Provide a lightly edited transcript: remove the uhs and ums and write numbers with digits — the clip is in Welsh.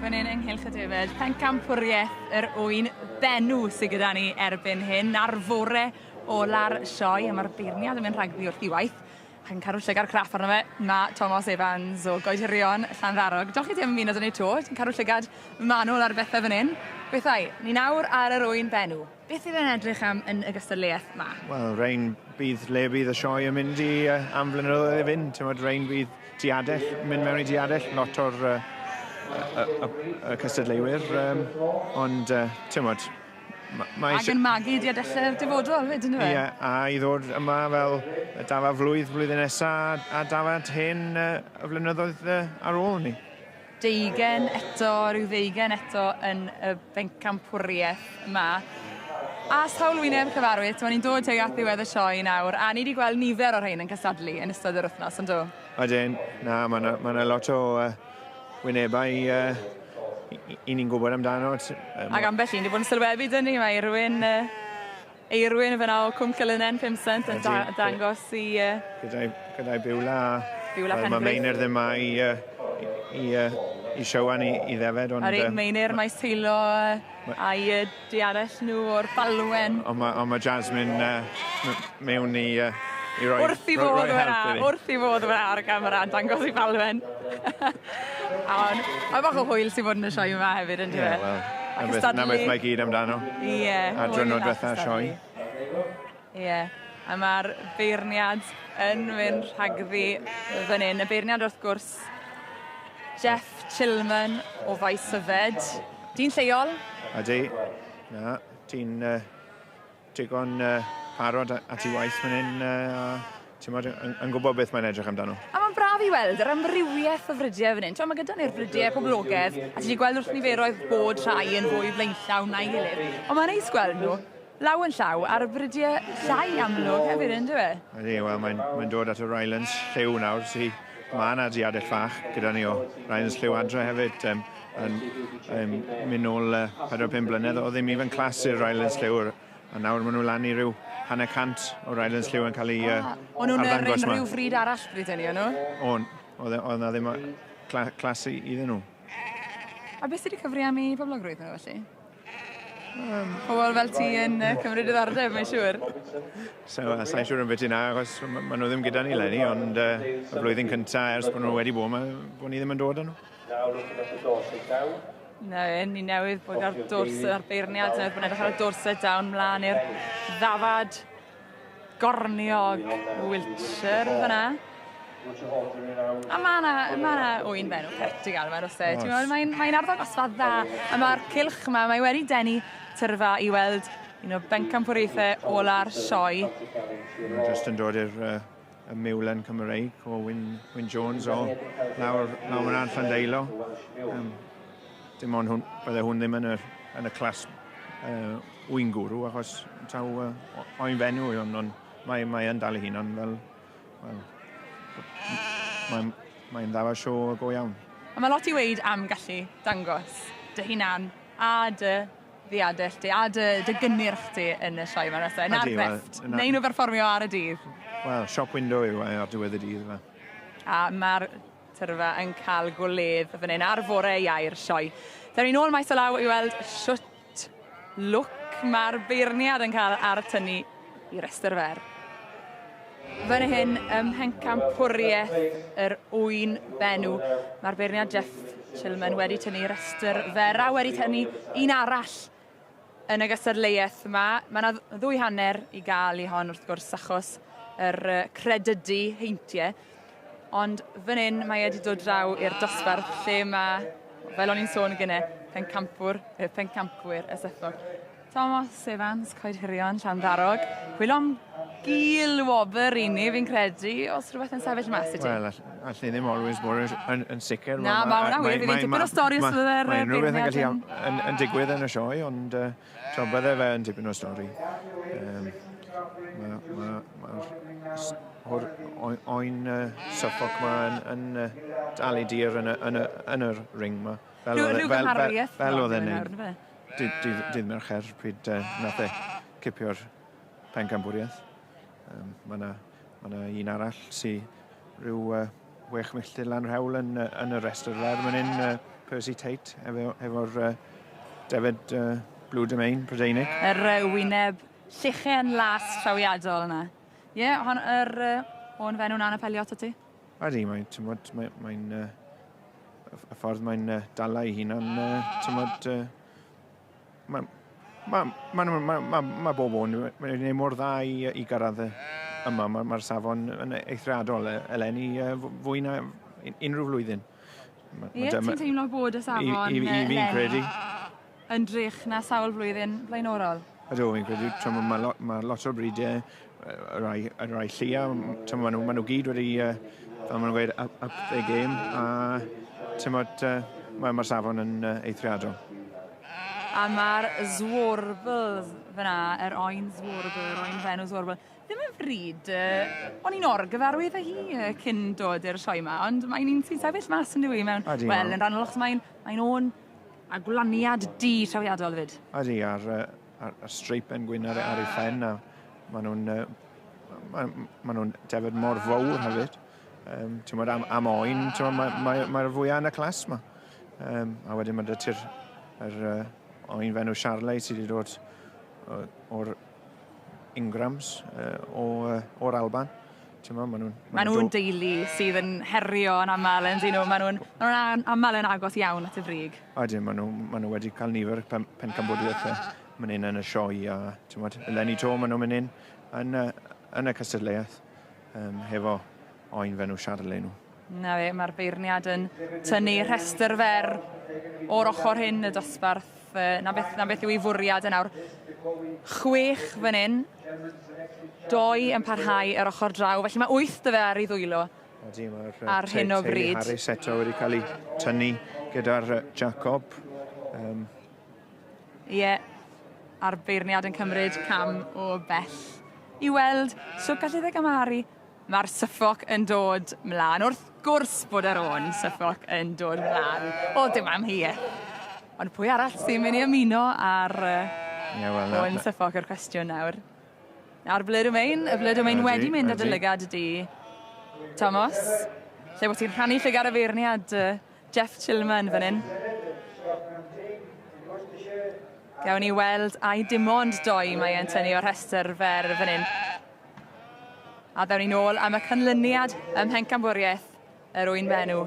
Fan hyn yng Nghylch y Defaid, pencampwriaeth yr ŵyn benw sydd gyda ni erbyn hyn ar fore ola'r sioe, a mae'r beirniad yn mynd rhagddi wrth i waith. Ac yn cadw llygad craff arno fe, mae Tomos Evans o Goedhirion, Llanddarog. Diolch i ti am ymuno 'da ni 'to. Ti'n cadw llygad manwl ar bethau fan hyn. Bethau, ni nawr ar yr ŵyn benw. Beth fydd e'n edrych am yn y gystadleuaeth 'ma? Wel, rein bydd le bydd y sioe yn mynd i am flynyddoedd i fynd. Ti'n gwbod, rein bydd diadell, mynd mewn i diadell, lot o'r y, y, y cystadleuwyr, ond ti'n gwbod, mae Ac yn magu diadellau'r dyfodol 'fyd, yndyfe? Ie, a i ddod yma fel y dafad flwydd blwyddyn nesa a dafad hen y flynyddoedd ar ôl ni. Deugain eto, rhyw ddeugain eto yn y bencampwriaeth yma. A sawl wyneb cyfarwydd, t'mo' ni'n dod tuag at ddiwedd y sioe nawr, a ni 'di gweld nifer o'r rhein yn cystadlu yn ystod yr wythnos, on'd do? Ydyn, na, ma' 'na ma' 'na lot o wynebau i ni'n gwybod amdano. Ac ambell un 'di bod yn sylwebu 'dyn ni, mae rywun Eirwyn yn fan'na o Cwm Cylynen 5 cent yn dangos i... Gyda'i gyda'i Beulah a... Beulah Penfrith. Mae Meinir ddim 'ma i i i Siwan i ddefed ond... Yr un Meinir mae Seilo a'i diarell nhw o'r falwen. Ond ma' ond ma' Jasmine mewn i i roi Wrth i fodd fan'na, wrth i fodd fan'na ar y camera yn dangos i falwen. Ond mae bach o hwyl sy'n bod yn y sioe yma hefyd yndyfe? Ie wel. A cystadlu. 'Na beth mae gyd amdano. Ie. A diwrnod dwetha sioe. Ie. A ma'r beirniad yn mynd rhagddi fan 'yn. Y beirniad wrth gwrs Jeff Chilman o Faesyfed. Dyn lleol. Ydi. Na, ti'n digon parod at 'i waith fan 'yn a t'mod yn yn gwbod beth mae'n edrych amdano. A ma'n braf i weld yr amrywieth o frydie fan 'yn. T'mo' ma' gyda ni'r frydie poblogedd a ti 'di gweld wrth niferoedd bod rhai yn fwy flaenllaw na'i gilydd on' ma'n neis gweld nhw law yn llaw ar y brydie llai amlwg hefyd on'd yw e? Ydi wel mae'n mae'n dod at y Rylands lliw nawr sy ma' 'na diadell fach gyda ni o Rylands lliw adre hefyd yym yn yym mynd nôl 4-5 blynedd o'dd ddim even class i'r Rylands lliw a nawr maen nhw lan i ryw hanner cant o Rylands lliw yn cael ei O'n nhw'n yr unrhyw fryd arall bryd hynny, o'n nhw? O'n. Oedd e, oedd 'na ddim clas iddyn nhw. A beth sydd wedi cyfri am eu poblogrwydd nhw felly? Pobl fel ti yn cymryd diddordeb, mae'n siŵr. So, sa'n siŵr am beth yna, achos maen nhw ddim gyda ni leni, ond y flwyddyn cyntaf ers bod nhw wedi bod, ma, bod ni ddim yn dod â nhw. Na, ni newydd bod ar Dorset, ar beirniad, newydd bod yn edrych ar y Dorset Down mlaen i'r ddafad gorniog Wiltshire fyna. A ma' 'na ma' 'na ŵyn benw pert i ga'l yma do's e? Ti'n gwbod mae'n mae'n arddangosfa dda a ma'r cylch 'ma mae wedi denu tyrfa i weld un o bencampwriaethe ola'r sioe. Ma' jyst yn dod i'r y Miwlen Cymreig o Wyn, Wyn Jones o lawr, lawr yna yn Llandeilo. Dim ond hwn, bydde hwn ddim yn y, yn y clas wy'n gwrw achos taw oen fenyw yw hwn, ond mae, mae yn dal ei hunan fel, wel, mae'n mae ddafad sio go iawn. A mae lot i weud am gallu dangos dy hunan a dy ddiadell di a dy dy gynnyrch di yn y sioe 'ma nasa. 'Na'r grefft. Neu nhw berfformio ar y dydd. Wel, shop window yw e ar diwedd y dydd yfe. A ma'r tyrfa yn cael gwledd fan 'yn ar fore Iau'r sioe. Dewn ni nôl maes o law i weld shwt lwc ma'r beirniad yn cael ar tynnu i restr fer. Fan hyn ym mhencampwriaeth yr ŵyn benw, mae'r beirniad Jeff Chilman wedi tynnu rhestr fer a wedi tynnu un arall yn y gystadleuaeth yma. Mae yna ddwy hanner i gael i hon wrth gwrs achos yr credydu heintiau. Ond fan hyn mae wedi dod draw i'r dosbarth lle mae, fel o'n i'n sôn gynne, pencampwr, pencampwyr y Suffolk. Tomos Evans, Coed Hirion, Llanddarog. Chwilio am gul wobr i ni, fi'n credu, os rhywbeth yn sefyll mas i ti. Wel, all ni ddim always bod yn, yn sicr. Na, mae hwnna wir, fydd hi'n tipyn o stori os fydde'r Mae unrhyw beth yn gallu yn digwydd yn y sioe, ond to, bydde fe yn tipyn o stori. Mae ma, ma, o'r oen Suffolk ma yn, yn dal i dir yn y, yn y, yn y ring ma. Fel oedd fel oedd e'n neud. Dydd Mercher pryd nath e cipio'r pencampwriaeth. Mae yna ma un arall sy rhyw 6 milltir lan rhewl yn y restr fer fan hyn, Percy Tate, efo'r David Blue Domain Prydeinig. Yr wyneb llechen las trawiadol yna. Ie, yeah, hon, yr o'n fenw na'n apelio ato ti? Ydy, mae'n, mae'n, y ffordd mae'n dala ei hunan, ti'n mae bob o'n, mae'n gwneud mor dda i gyrraedd yma, mae'r safon yn eithriadol eleni fwy na unrhyw flwyddyn. Ie, ti'n teimlo bod y safon I fi'n credu yn drech na sawl flwyddyn blaenorol? Ydw, fi'n credu, mae lot o bridiau, y rai llia, maen nhw gyd wedi, fel maen nhw'n gweud, up their game, a mae'r safon yn eithriadol. A mae'r Zwarble fyna, yr oen Zwarble, yr oen fenw Zwarble, ddim yn fryd, o'n i'n orgyfarwydd â hi cyn dod i'r sioe yma, ond mae'n un sy'n sefyll mas yn dyw i mewn, wel, yn rhannol achos mae'n o'n a gwlaniad du trawiadol fyd. Ydy, a'r streipen gwyn ar ei phen, a maen nhw'n defyd mor fawr hefyd. Ti'n gwbod, am oen, mae'r fwyaf yn y clas yma. A wedyn mae 'da ti'r oen fenw Charlet sydd wedi dod o'r Ingrams o'r Alban. Maen nhw'n deulu sydd yn herio yn aml yn dyn nhw. Maen nhw'n aml yn agos iawn at y frig. Ydyn, maen nhw wedi cael nifer pencampwriaethau mynd hyn yn y sioe a eleni to maen nhw'n mynd hyn yn y cystadleuaeth hefo oen fenw Charlet nhw. Na fe, mae'r beirniad yn tynnu rhestr fer o'r ochr hyn y dosbarth. Na beth yw ei fwriad yn awr. 6 fan hyn, 2 yn parhau yr ochr draw, felly mae 8 dy fe ar ei ddwylo ar hyn o bryd. Teulu Harris eto wedi cael ei tynnu gyda'r Jacob. Ie, a'r beirniad yn cymryd cam o bell i weld so gallai fe gymharu. Mae'r Suffolk yn dod mlaen. Wrth gwrs bod yr o'n Suffolk yn dod mlaen. O, dim am hir. Ond pwy arall sy'n mynd i ymuno ar o'n Suffolk yw'r cwestiwn nawr. Nawr Bleu Domain, y Bleu Domain wedi mynd ar dy lygad di, Thomas. Lle bod ti'n rhannu llygad y feirniad Jeff Chilman fan hyn. Gawn ni weld ai dim ond 2 mae e'n tynnu o'r rhestr fer fan hyn. A ddawn ni nôl am y canlyniad ym Mhencampwriaeth yr oen fenw.